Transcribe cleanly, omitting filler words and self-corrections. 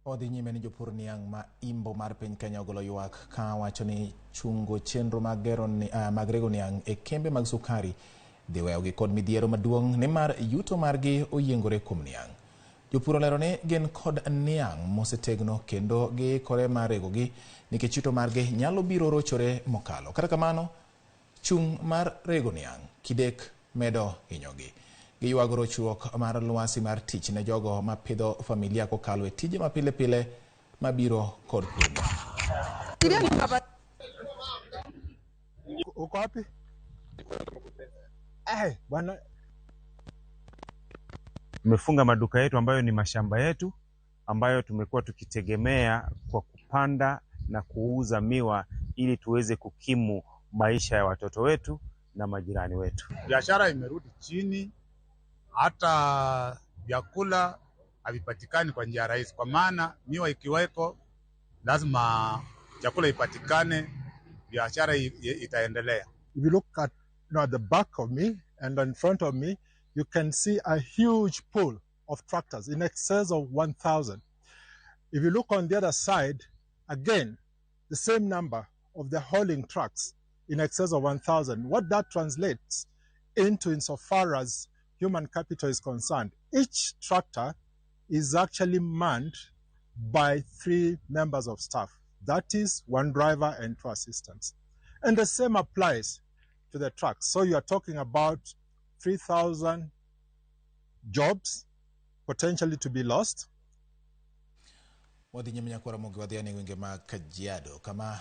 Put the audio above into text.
Odhi nyime ni jopur niang' ma imbo mar piny Kenya ogolo ywak ka wacho ni chungo chenro mag gero mag rego niang' e kembe mag sukari dhi weyogi kod midhiero maduong' nimar yuto margi oyiengore kuom niang'. Jopur olero ni gin kod niang' mosetegno kendo giikore mar regogi nikech yuto margi nyalo biro rochore mokalo. Kata kamano, chung' mar rego niang' kidek medo hinyogi. Giywago rochruok mar lwasi mar tich ne jogo mapidho familia kokalo e tije mapile pile mabiro kod pur niang'. Uko wapi? Bwana. Tumefunga maduka yetu ambayo ni mashamba yetu ambayo tumekuwa tukitegemea kwa kupanda na kuuza miwa ili tuweze kukimu maisha ya watoto wetu na majirani wetu. Biashara imerudi chini, hata vyakula havipatikani kwa njia rahisi, kwa maana miwa ikiweko lazima chakula ipatikane, biashara itaendelea. If you look at, at the back of me and in front of me, you can see a huge pool of tractors in excess of 1,000. If you look on the other side, again, the same number of the hauling trucks in excess of 1,000. What that translates into insofar as human capital is concerned, each tractor is actually manned by 3 members of staff. That is 1 driver and 2 assistants. And the same applies to the trucks. So you are talking about 3,000 jobs potentially to be lost. Wadhi nyime nyakwara Ramogi wadhi ane gwenge mag Kajiado kama